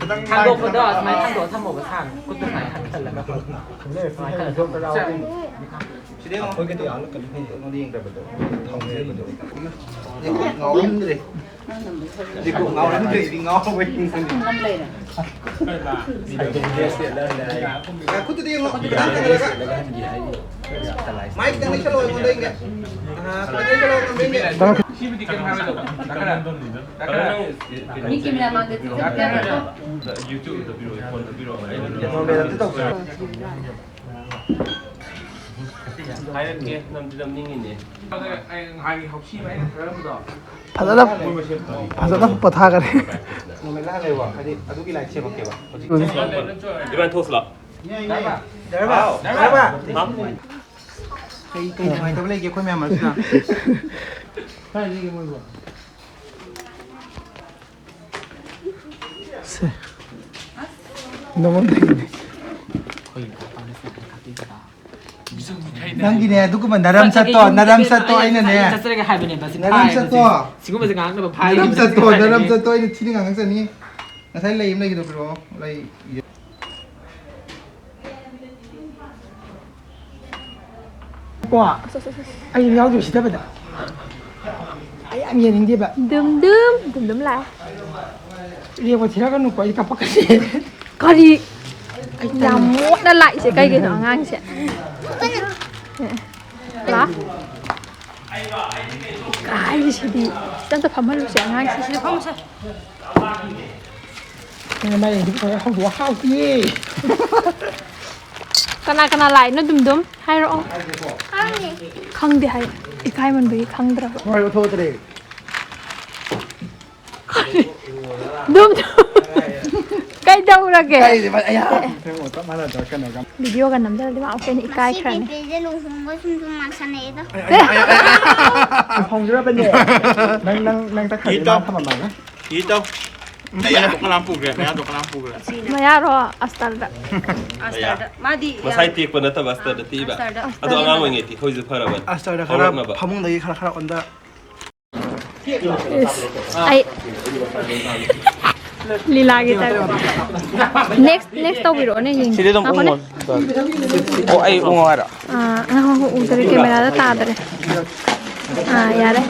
ꯈꯤꯇꯪ ꯊꯥꯡꯗꯣꯛꯄꯗꯣ ꯁꯨꯃꯥꯏꯅ ꯊꯥꯡꯗꯣꯛꯑ ꯊꯝꯃꯣꯕ, ꯁꯥꯡꯅ꯫ ꯈꯨꯠꯇꯣ ꯁꯨꯃꯥꯏꯅ ꯈꯜꯂꯒ꯫ ꯁꯨꯃꯥꯏꯅ ꯈꯜꯂꯒ ꯊꯝꯃꯣ꯫ ꯁꯤꯗ ꯌꯦꯡꯉꯣ꯫ ꯀꯩꯅꯣꯗ ꯌꯦꯡꯗꯕꯗꯣ꯫ ꯊꯥꯎ ꯌꯩꯕꯗꯣ꯫ ꯌꯦꯡꯉꯣ, ꯉꯥꯎꯔꯝꯗ꯭ꯔꯦ꯫ ꯍꯧꯖꯤꯛ ꯉꯥꯎꯔꯝꯗ꯭ꯔꯦ, ꯉꯥꯎꯕꯩ ꯅꯤꯡꯁꯤꯡꯉꯦ꯫ ꯈꯨꯠꯇꯨꯗ ꯌꯦꯡꯉꯣ, ꯈꯤꯇꯪ ꯀꯩꯅꯣꯗ꯫ ꯃꯥꯏꯛ ꯈꯤꯇꯪ ꯂꯩꯁꯜꯂꯣ, ꯑꯩꯉꯣꯟꯗ ꯌꯦꯡꯒꯦ꯫ ꯑꯥ, ꯈꯤꯇꯪ ꯂꯩꯁꯜꯂꯣ, ꯑꯩꯉꯣꯟꯗ ꯌꯦꯡꯒꯦ꯫ ꯁꯤꯕꯨꯗꯤ ꯀꯩꯝ ꯍꯥꯏꯔꯣꯏꯗꯧꯕ꯫ ꯗꯥ ꯈꯔ꯫ ꯗꯥ ꯈꯔ꯫ ꯃꯤ ꯀꯦꯃꯦꯔꯥ ꯃꯥꯡꯗ ꯗꯥ ꯈꯔ꯫ ꯌꯨꯇ꯭ꯌꯨꯕꯇ ꯄꯤꯔꯛꯑꯣ, ꯐꯣꯟꯗ ꯄꯤꯔꯛꯑꯣ꯫ ꯅꯣꯔꯃꯦꯜ ꯑꯝꯇ ꯇꯧꯁꯤꯔꯣ? ꯍꯥꯏꯔꯛꯀꯦ, ꯅꯝꯗꯤ ꯅꯝꯅꯤꯡꯉꯤꯅꯦ꯫ ꯑꯩ ꯅꯍꯥꯟꯒꯤ ꯍꯧꯁꯤ ꯑꯃ ꯑꯩꯅ ꯊꯥꯔꯛꯄꯗꯣ꯫ ꯐꯖꯅ, ꯐꯖꯅ ꯄꯣꯊꯥꯈꯔꯦ꯫ ꯅꯣꯔꯃꯦꯜꯗ ꯍꯜꯂꯦꯕ, ꯍꯥꯏꯗꯤ ꯑꯗꯨꯒꯤ ꯂꯥꯏꯠ ꯁꯦꯝꯃꯛꯀꯦꯕ ꯍꯧꯖꯤꯛ꯫ ꯏꯕꯥꯅꯤ ꯊꯣꯛꯁꯤ ꯂꯥꯎ꯫ ꯌꯥꯏ, ꯌꯥꯏ꯫ ꯗꯥꯏꯔꯕ? ꯍꯥꯎ꯫ ꯗꯥꯏꯔꯕ? ꯍꯥ? ꯀꯩ, ꯀꯩ ꯅꯨꯡꯉꯥꯏꯇꯕ ꯂꯩꯒꯦ ꯑꯩꯈꯣꯏ ꯃꯌꯥꯝ ꯃꯔꯛꯁꯤꯗ? ꯀꯥꯏ ꯂꯩꯒꯦ ꯃꯣꯏꯕꯣ? ꯁꯦ꯫ ꯅꯉꯣꯟꯗꯒꯤꯅꯦ꯫ ꯅꯪꯒꯤꯅꯦ ꯑꯗꯨꯒꯨꯝꯕ ꯅꯔꯝ ꯆꯠꯇꯣ, ꯅꯔꯝ ꯆꯠꯇꯣ ꯑꯩꯅꯅꯦ꯫ ꯆꯠꯆꯔꯒꯦ ꯍꯥꯏꯕꯅꯦꯕ, ꯁꯤ ꯅꯔꯝ ꯐꯥꯏ ꯆꯠꯇꯣ꯫ ꯍꯧꯖꯤꯛ꯫ ꯁꯤꯒꯨꯝꯕꯁꯦ ꯉꯥꯡꯅꯕ ꯐꯥꯏ ꯅꯔꯝ ꯍꯧꯖꯤꯛ ꯆꯠꯇꯣ, ꯍꯥꯏꯕꯅꯦ꯫ ꯅꯔꯝ ꯆꯠꯇꯣ ꯑꯩꯅ ꯊꯤꯅ ꯉꯥꯡꯉꯛꯆꯅꯤ꯫ ꯉꯁꯥꯏ ꯂꯩ ꯑꯃ ꯂꯩꯒꯦꯗꯣ ꯄꯤꯔꯛꯑꯣ꯫ ꯂꯩ꯫ ꯀꯣ꯫ ꯑꯩ ꯌꯥꯎꯗꯣꯏ ꯁꯤꯗꯕꯗ꯫ ꯑꯩ ꯌꯥꯝ ꯌꯦꯡꯅꯤꯡꯗꯦꯕ꯫ ꯗꯨꯝ ꯗꯨꯝ, ꯗꯨꯝ ꯗꯨꯝ ꯂꯥꯛꯑꯦ꯫ ꯔꯦꯞꯀ ꯊꯤꯔꯛꯀꯅꯨꯀꯣ, ꯑꯩ ꯀꯞꯄꯛꯀꯅꯤ꯫ ꯀꯔꯤ? ꯑꯩ ꯌꯥꯝ ꯇꯜꯂꯦ꯫ ꯃꯣꯠꯅ ꯂꯥꯛꯏꯁꯦ ꯀꯩꯒꯤꯅꯣ ꯑꯉꯥꯡꯁꯦ? ꯂꯥ? ꯀꯥꯏꯔꯤꯁꯤꯗꯤ꯫ ꯁꯤꯗ ꯑꯝꯇ ꯐꯝꯍꯜꯂꯨꯁꯦ ꯑꯉꯥꯡꯁꯦ꯫ ꯁꯤꯗ ꯐꯝꯃꯨꯁꯦ꯫ ꯀꯩꯅꯣ ꯃꯥꯏꯔꯦꯟꯁꯤꯕꯨ ꯊꯑꯣꯏꯅ ꯍꯧꯗꯣꯛꯑ ꯍꯥꯞꯄꯤꯌꯦ꯫ ꯀꯅꯥ ꯀꯅꯥ ꯂꯥꯛꯏꯅꯣ ꯗꯨꯝ ꯗꯨꯝ? ꯍꯥꯏꯔꯛꯑꯣ꯫ ꯈꯪꯗꯦ꯫ ꯈꯪꯗꯦ ꯍꯥꯏ꯫ ꯏꯀꯥꯏꯃꯟꯕꯒꯤ ꯈꯪꯗ꯭ꯔꯕ꯫ ꯍꯣꯏ, ꯎꯠꯊꯣꯛꯇ꯭ꯔꯦ꯫ ꯀꯔꯤ? ꯗꯨꯝ ꯗꯨꯝ꯫ ꯀꯩꯗꯧꯔꯒꯦ? ꯀꯩꯗꯤ ꯃꯥ-, ꯑꯌꯥ꯫ ꯆꯞ ꯃꯥꯟꯅꯗ꯭ꯔꯣ ꯀꯩꯅꯣꯒ? ꯚꯤꯗꯤꯑꯣꯒ ꯅꯝꯖꯜꯂꯗꯤ ꯃꯥ ꯑꯃꯨꯛꯀ ꯍꯦꯟꯅ ꯃꯁꯤ ꯏꯀꯥꯏꯈ꯭ꯔꯅꯤ꯫ ꯄꯦꯄꯦꯁꯦ ꯂꯨꯍꯣꯡꯕ ꯁꯨꯝ ꯁꯨꯝ ꯃꯥꯟꯁꯜꯂꯛꯑꯦꯗ꯫ ꯂꯨꯍꯣꯡꯗ꯭ꯔꯕꯅꯦ꯫ ꯅꯪ, ꯅꯪ, ꯅꯪ ꯇꯛꯈꯥꯏꯗꯤ ꯏꯇꯥꯎ꯫ ꯃꯥ ꯊꯝꯃꯝꯃꯒ꯫ ꯏꯇꯥꯎ꯫ ꯃꯌꯥꯗꯣ ꯀꯅꯥꯝ ꯄꯨꯈ꯭ꯔꯦ, ꯃꯌꯥꯗꯣ ꯀꯅꯥꯝ ꯄꯨꯈ꯭ꯔꯦ꯫ ꯃꯌꯥꯔꯣ ꯑꯁꯇꯔꯗ꯫ ꯑꯁꯇꯔꯗ꯫ ꯃꯥꯗꯤ ꯃꯁꯥꯏ ꯌꯥꯝ ꯇꯦꯛꯄ ꯅꯠꯇꯕ ꯑꯁꯇꯔꯗ ꯇꯦꯛꯏꯕ꯫ ꯑꯁꯇꯔꯗ꯫ ꯑꯗꯣ ꯑꯉꯥꯡ ꯑꯣꯏꯉꯩꯗꯤ ꯑꯩꯈꯣꯏꯁꯨ ꯐꯔꯕꯅꯤ꯫ ꯑꯁꯇꯔꯗ ꯈꯔ ꯍꯧꯔꯛꯅꯕ꯫ ꯐꯃꯨꯡꯗꯒꯤ ꯈꯔ ꯈꯔ ꯑꯣꯟꯗ꯫ ꯏꯁ, ꯑꯩ ꯂꯤꯂꯥꯒꯤ ꯇꯥꯏꯞ꯫ Next, next ꯇꯧꯕꯤꯔꯛꯑꯣꯅꯦ, ꯌꯦꯡꯒꯦ꯫ ꯁꯤꯗꯤ ꯑꯗꯨꯝ ꯉꯥꯏꯈꯣꯅꯦ꯫ ꯎꯪꯉꯣ꯫ ꯑꯣ, ꯑꯩ ꯎꯪꯉꯣ ꯍꯥꯏꯔꯣ? ꯑꯥ, ꯉꯥꯏꯈꯣ, ꯉꯥꯏꯈꯣ, ꯎꯗ꯭ꯔꯦ, ꯀꯦꯃꯦꯔꯥꯗ ꯇꯥꯗ꯭ꯔꯦ꯫ ꯑꯥ, ꯌꯥꯔꯦ꯫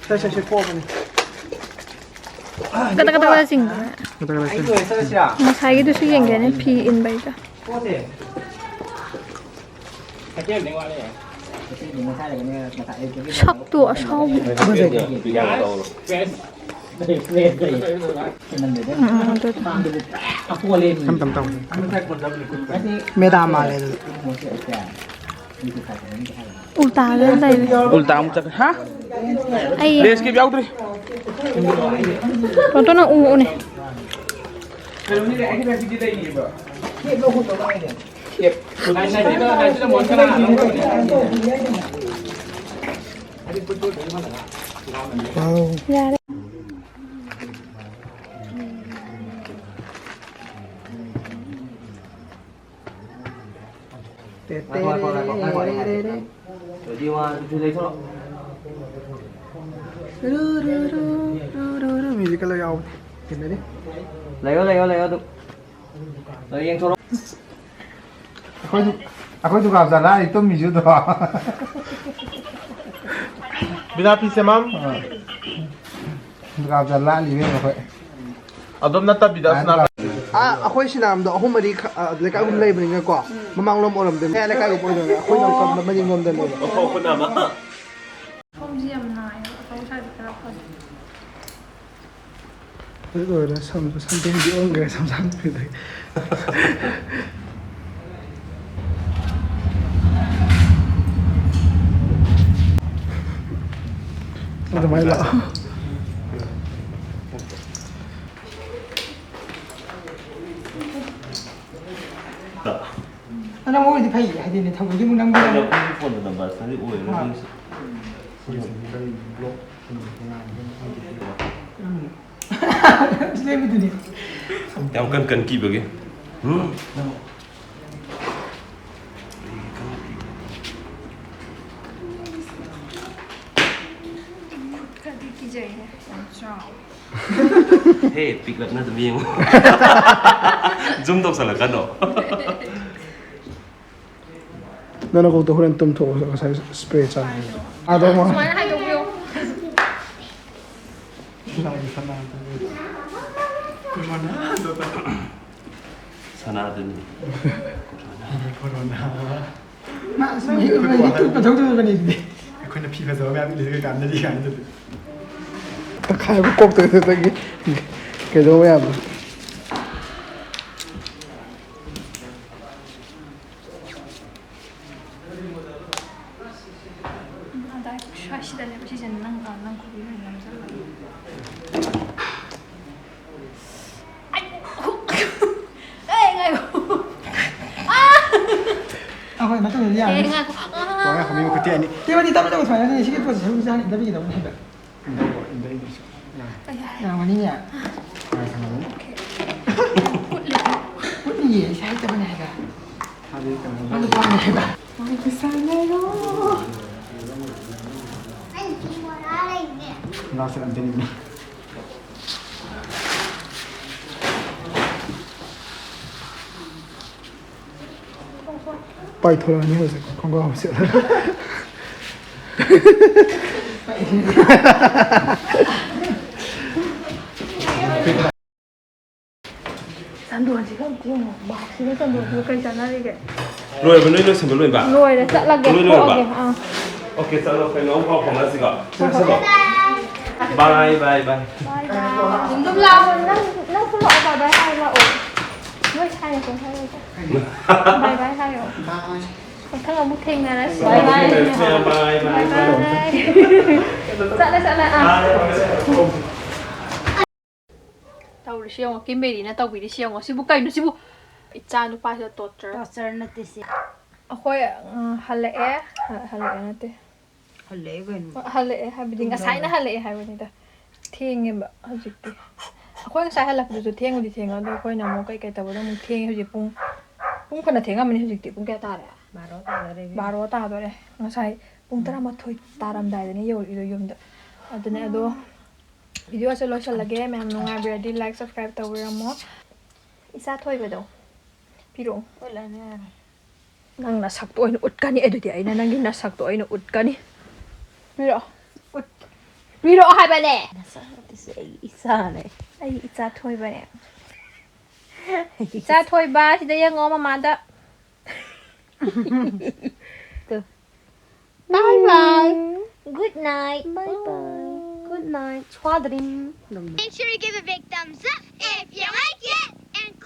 ꯁꯦ, ꯁꯦ, ꯁꯦ, ꯊꯣꯛꯑꯕꯅꯦ꯫ ꯀꯗꯥ, ꯀꯗꯥ, ꯀꯗꯥ ꯆꯤꯡꯕ꯭ꯔꯥ? ꯀꯗꯥ, ꯀꯗꯥ ꯆꯤꯡ-꯫ ꯉꯁꯥꯏꯒꯤꯗꯨꯁꯨ ꯌꯦꯡꯒꯦꯅꯦ, ꯐꯤ ꯏꯟꯕꯩꯗꯣ꯫ ꯁꯛꯇꯨ ꯑꯁꯥꯎꯕꯤ꯫ ꯎꯝ, ꯎꯝ, ꯑꯗꯨ꯫ ꯇꯝ, ꯇꯝ, ꯇꯝ꯫ ꯃꯦꯗꯥꯝ ꯃꯥꯜꯂꯦ ꯑꯗꯨꯗꯤ꯫ ꯎꯜꯇꯥꯗ ꯂꯩꯔꯦ꯫ ꯎꯜꯇꯥ ꯑꯃꯨꯛ ꯆꯠꯈ꯭ꯔꯦ꯫ ꯍꯥ? ꯑꯩ ꯂꯦꯁꯀꯤꯞ ꯌꯥꯎꯗ꯭ꯔꯤ꯫ ꯇꯣꯟꯇꯣꯟꯅ ꯎ ꯎꯅꯦ꯫ ꯌꯥꯔꯦ꯫ ꯉꯥꯏꯈꯣ, ꯉꯥꯏꯈꯣ, ꯉꯥꯏꯈꯣ, ꯉꯥꯏꯈꯣ, ꯑꯩ ꯍꯥꯏꯒꯦ꯫ Ready, one, two, three, ꯂꯩꯊꯣꯛꯂꯣ꯫ Music ꯀ ꯂꯣꯏ ꯌꯥꯎꯕꯅꯦ꯫ ꯊꯦꯡꯅꯔꯤ꯫ ꯂꯩꯌꯣ, ꯂꯩꯌꯣ, ꯂꯩꯌꯣ ꯑꯗꯨꯝ꯫ ꯂꯣꯏ ꯌꯦꯡꯊꯣꯔꯛꯑꯣ꯫ ꯑꯩꯈꯣꯏ ꯑꯗꯨꯝ ꯑꯩꯈꯣꯏ ꯗꯨꯀꯥꯟ ꯃꯆꯥ ꯂꯥꯛꯑꯅꯤ ꯇꯨꯝꯃꯤꯁꯨ ꯑꯗꯣ꯫ ꯕꯤꯅꯥ ꯐꯤꯁꯦ ꯃꯝ꯫ ꯑꯥ꯫ ꯗꯨꯀꯥꯟ ꯃꯆꯥ ꯂꯥꯛꯑꯅꯤ ꯏꯕꯦꯝꯃ ꯑꯩꯈꯣꯏ꯫ ꯑꯗꯣꯝ ꯅꯠꯇꯕꯤꯗ ꯑꯥ, ꯑꯁꯅꯥ ꯗꯨꯀꯥꯟ꯫ ꯑꯥ, ꯑꯩꯈꯣꯏ ꯁꯤꯅꯥꯝꯗꯣ ꯑꯍꯨꯝ ꯃꯔꯤ ꯈ-, ꯑ, ꯂꯩꯀꯥꯏ ꯑꯍꯨꯝ ꯂꯩꯕꯅꯤꯅꯀꯣ, ꯃꯃꯥꯡꯂꯣꯝ ꯑꯣꯏꯔꯝꯗꯣꯏꯅꯦ꯫ ꯃꯌꯥꯏ ꯂꯩꯀꯥꯏꯒꯨꯝꯕ ꯑꯣꯏꯗꯣꯏꯅꯦ꯫ ꯑꯩꯈꯣꯏꯅ ꯑꯃꯨꯛꯀ ꯃꯅꯤꯡꯂꯣꯝꯗꯅꯦꯕ꯫ ꯑꯣ, ꯈꯨꯟ ꯑꯃ꯫ ꯁꯣꯝꯁꯦ ꯌꯥꯝ ꯅꯥꯏꯌꯦ꯫ ꯑꯆꯧ ꯁꯥꯏꯁꯦ ꯈꯔ ꯐꯖꯩ꯫ ꯂꯣꯏꯔꯦ, ꯁꯝꯁꯨ ꯁꯝꯗꯦꯡꯗꯤ ꯑꯣꯟꯈ꯭ꯔꯦ, ꯁꯝ ꯁꯝꯗ꯭ꯔꯤꯗꯒꯤ꯫ ꯑꯗꯨꯃꯥꯏꯅ ꯂꯥꯛꯑꯣ꯫ ꯑꯗꯣ ꯃꯣꯏꯗꯤ ꯐꯩ, ꯍꯥꯏꯗꯤꯅꯦ, ꯊꯕꯛꯁꯤꯕꯨ ꯅꯪꯕꯨ ꯑꯗꯣ ꯑꯩꯈꯣꯏꯒꯤ ꯐꯣꯟꯗ ꯅꯝꯕꯔꯁꯤꯅꯗꯤ ꯑꯣꯏꯔꯣꯏ ꯑꯥ꯫ ꯑꯗꯨꯏꯁꯨ꯫ ꯎꯝ꯫ ꯁꯤ ꯂꯩꯕꯗꯨꯅꯤ꯫ ꯌꯥꯝ ꯀꯟ ꯀꯟ ꯀꯤꯕꯒꯤ꯫ ꯎꯝ꯫ ꯈꯨꯠꯀꯗꯤ ꯀꯤꯖꯩꯍꯦ, ꯌꯥꯝ ꯆꯥꯎ꯫ ꯍꯦ, ꯄꯤꯛꯂꯞꯅ ꯑꯗꯨꯝ ꯌꯦꯡꯉꯨ꯫ ꯖꯨꯝ ꯇꯧꯁꯜꯂꯛꯀꯅꯣ꯫ ꯅꯪ ꯅꯀꯣꯛꯇ ꯍꯣꯔꯦꯟ ꯇꯨꯝꯊꯣꯛꯑꯣ, ꯉꯁꯥꯏ ꯁ꯭ꯄ꯭ꯔꯦ ꯆꯥꯏ꯫ ꯑꯗꯣ ꯃꯥ ꯁꯨꯃꯥꯏꯅ ꯍꯥꯏꯗꯣꯛꯄꯤꯌꯣ꯫ ꯁꯅꯥꯗꯨꯅꯤ꯫ ꯀꯣꯔꯣꯅꯥ꯫ ꯃꯥ ꯁꯨꯝ ꯍꯦꯛ ꯎꯕꯗ ꯍꯦꯛ ꯇꯨꯞꯄ ꯊꯧꯗꯣꯔꯛꯀꯅꯤ ꯑꯗꯨꯗꯤ꯫ ꯑꯩꯈꯣꯏꯅ ꯐꯤ ꯐꯖꯕ ꯃꯌꯥꯝ ꯏꯜꯂꯤꯁꯦ ꯀꯩ ꯀꯥꯟꯅꯔꯤ ꯀꯥꯏꯅ ꯑꯗꯨꯗꯤ꯫ ꯇꯛꯈꯥꯏꯕ ꯀꯣꯛꯇꯣꯏꯗꯨꯗꯒꯤ ꯀꯩꯗꯧꯕ ꯌꯥꯕ? ꯑꯗꯥꯏ ꯁ꯭ꯋꯥꯏꯁꯤꯗꯅꯦꯕ ꯁꯤꯁꯦ ꯅꯪ, ꯅꯪ ꯈꯨꯕꯤ ꯑꯣꯏꯅ ꯅꯝꯁꯤꯜꯂꯣ꯫ ꯑꯩ, ꯑꯦ, ꯉꯥꯏꯈꯣ꯫ ꯑꯥ! ꯑꯍꯣꯏ, ꯃꯇꯨꯡꯗꯗꯤ ꯑꯦ, ꯌꯥꯔꯅꯤ꯫ ꯉꯥꯏꯈꯣ꯫ ꯑꯥ! ꯇꯣꯉꯥꯟ ꯈꯨꯕꯤ ꯃꯈꯨꯠꯇꯤ ꯑꯅꯤ꯫ ꯇꯦꯕꯗꯤ ꯇꯞꯅ ꯇꯞꯅ ꯁꯨꯃꯥꯏꯅ ꯅꯠꯇꯦ, ꯁꯤꯒꯤ ꯄꯣꯠꯁꯦ ꯁꯔꯨꯛ ꯆꯥꯅꯤ, ꯅꯠꯇꯕꯤꯒꯤꯗꯧꯅꯤ ꯍꯥꯏꯕ꯫ ꯏꯟꯗꯧꯕ, ꯏꯟꯗꯩꯗꯨꯁꯨ꯫ ꯌꯥꯏ꯫ ꯑꯩ, ꯑꯩ꯫ ꯌꯥꯔꯝꯒꯅꯤꯅꯦ꯫ ꯉꯥꯏ ꯁꯥꯟꯅꯕꯅꯤ꯫ ꯑꯣꯀꯦ꯫ ꯀꯨꯠꯂꯤꯌꯦ, ꯑꯩꯁꯦ ꯍꯩꯇꯕꯅꯦ ꯍꯥꯏꯕ꯫ ꯊꯥꯗꯤ ꯀꯩꯅꯣ ꯃꯥ ꯅꯨꯄꯥꯅꯦ ꯍꯥꯏꯕ꯫ ꯃꯥꯒꯤ ꯄꯩꯁꯥ ꯂꯩꯔꯣ꯫ ꯂꯥꯎꯁꯦ ꯑꯝꯇ ꯅꯤꯡꯉꯣ꯫ ꯄꯥꯏꯊꯣꯔꯛꯑꯅꯤ ꯍꯧꯖꯤꯛ ꯈꯣꯡꯒ꯭ꯔꯥꯎ ꯁꯦꯠꯂꯒ꯫ ꯆꯟꯗꯣꯟꯁꯤꯒ ꯑꯝꯇ ꯌꯦꯡꯉꯣ꯫ ꯕꯥꯞꯁꯤꯒ ꯆꯟꯗꯣꯟꯁꯤꯒ ꯀꯩ ꯆꯥꯟꯅꯔꯤꯒꯦ? ꯂꯣꯏꯔꯕ? ꯅꯣꯏ ꯂꯣꯏꯁꯟꯕ ꯂꯣꯏꯕ? ꯂꯣꯏꯔꯦ, ꯆꯠꯂꯒꯦ꯫ ꯂꯣꯏ ꯂꯣꯏꯔꯕ? ꯊꯣꯛꯑꯒꯦ꯫ ꯑꯥ꯫ ꯑꯣꯀꯦ, ꯆꯠꯂꯣ꯫ ꯀꯩꯅꯣ ꯑꯃꯨꯛ ꯄꯥꯎ ꯐꯥꯎꯅꯔꯁꯤꯀꯣ꯫ ꯍꯣꯏ, ꯍꯣꯏ꯫ ꯕꯥꯏ, ꯕꯥꯏ, ꯕꯥꯏ꯫ ꯕꯥꯏ, ꯕꯥꯏ꯫ ꯑꯗꯨꯝ ꯂꯥꯛꯑꯣ꯫ ꯅꯪ, ꯅꯪꯁꯨ ꯂꯥꯛꯑꯣ꯫ ꯕꯥꯏ, ꯕꯥꯏ ꯍꯥꯏꯔꯨ ꯂꯥꯛꯑꯣ꯫ ꯅꯣꯏ ꯁꯥꯏꯅ ꯀꯩꯝ ꯍꯥꯏꯔꯣꯏꯗ꯫ ꯕꯥꯏ, ꯕꯥꯏ ꯍꯥꯏꯌꯣ꯫ ꯕꯥꯏ꯫ ꯃꯊꯪ ꯑꯃꯨꯛ ꯊꯦꯡꯅꯔꯁꯤ꯫ ꯕꯥꯏ, ꯕꯥꯏ꯫ ꯕꯥꯏ, ꯕꯥꯏ, ꯕꯥꯏ꯫ ꯕꯥꯏ, ꯕꯥꯏ꯫ ꯆꯠꯂꯦ, ꯆꯠꯂꯦ꯫ ꯑꯥ꯫ ꯕꯥꯏ, ꯕꯥꯏ꯫ ꯇꯧꯔꯤꯁꯤ ꯌꯦꯡꯉꯣ, ꯀꯤꯝ ꯕꯦꯔꯤꯅ ꯇꯧꯕꯤꯔꯤꯁꯤ ꯌꯦꯡꯉꯣ꯫ ꯁꯤꯕꯨ ꯀꯩꯅꯣ ꯁꯤꯕꯨ? ꯏꯆꯥ ꯅꯨꯄꯥꯁꯤꯗ torture꯫ Torture ꯅꯠꯇꯦ ꯁꯤ꯫ ꯑꯩꯈꯣꯏ, ꯎꯝ, ꯍꯜꯂꯛꯑꯦ꯫ ꯍ-, ꯍꯜꯂꯛꯑꯦ ꯅꯠꯇꯦ꯫ ꯍꯜꯂꯛꯑꯦ ꯀꯩꯅꯣ? ꯍꯜꯂꯛꯑꯦ ꯍꯥꯏꯕꯗꯤ ꯉꯁꯥꯏꯅ ꯍꯜꯂꯛꯑꯦ ꯍꯥꯏꯕꯅꯤꯗ꯫ ꯊꯦꯡꯉꯦꯕ ꯍꯧꯖꯤꯛꯇꯤ꯫ ꯑꯩꯈꯣꯏ ꯉꯁꯥꯏ ꯍꯜꯂꯛꯄꯗꯨꯁꯨ ꯊꯦꯡꯕꯨꯗꯤ ꯊꯦꯡꯉꯦ, ꯑꯗꯣ ꯑꯩꯈꯣꯏꯅ ꯑꯃꯨꯛ ꯀꯩꯀꯩ ꯇꯧꯕꯗ ꯑꯃꯨꯛ ꯊꯦꯡꯉꯦ꯫ ꯍꯧꯖꯤꯛ ꯄꯨꯡ, ꯄꯨꯡ ꯐꯅ ꯊꯦꯡꯉꯝꯃꯅꯤ꯫ ꯍꯧꯖꯤꯛꯇꯤ ꯄꯨꯡ ꯀꯌꯥ ꯇꯥꯔꯦ? ꯕꯥꯔꯣ ꯇꯥꯗꯣꯔꯦ ꯏꯕꯦꯝꯃ꯫ ꯕꯥꯔꯣ ꯇꯥꯗꯣꯔꯦ꯫ ꯉꯁꯥꯏ ꯄꯨꯡ ꯇꯔꯥꯃꯥꯊꯣꯏ ꯇꯥꯔꯝꯗꯥꯏꯗꯅꯦ ꯌꯧꯔꯛꯏꯗꯣ ꯌꯨꯝꯗ꯫ ꯑꯗꯨꯅꯦ ꯑꯗꯣ video ꯁꯦ ꯂꯣꯏꯁꯤꯜꯂꯒꯦ꯫ ꯃꯌꯥꯝ ꯅꯨꯡꯉꯥꯏꯕꯤꯔꯗꯤ like, subscribe ꯇꯧꯕꯤꯔꯝꯃꯣ꯫ ꯏꯆꯥ ꯊꯣꯏꯕꯗꯣ ꯄꯤꯔꯛꯑꯣ꯫ ꯎꯠꯂꯅꯨ ꯌꯥꯔꯦ꯫ ꯅꯪ ꯅꯁꯛꯇꯣ ꯑꯣꯏꯅ ꯎꯠꯀꯅꯤ꯫ ꯑꯗꯨꯗꯤ ꯑꯩꯅ ꯅꯪꯒꯤ ꯅꯁꯛꯇꯣ ꯑꯣꯏꯅ ꯎꯠꯀꯅꯤ꯫ ꯄꯤꯔꯛꯑꯣ꯫ ꯎꯠ-, ꯄꯤꯔꯛꯑꯣ ꯍꯥꯏꯕꯅꯦ꯫ ꯅꯁꯛ ꯎꯠꯇꯣꯏꯁꯦ ꯑꯩꯒꯤ ꯏꯆꯥꯅꯦ꯫ ꯑꯩꯒꯤ ꯏꯆꯥ ꯊꯣꯏꯕꯅꯦ꯫ ꯏꯆꯥ ꯊꯣꯏꯕ, ꯁꯤꯗ ꯌꯦꯡꯉꯣ ꯃꯃꯥꯗ꯫ Two. Bye bye. Good night. Bye bye. Good night. Sweet dream. Make sure you give a big thumbs up if you like it.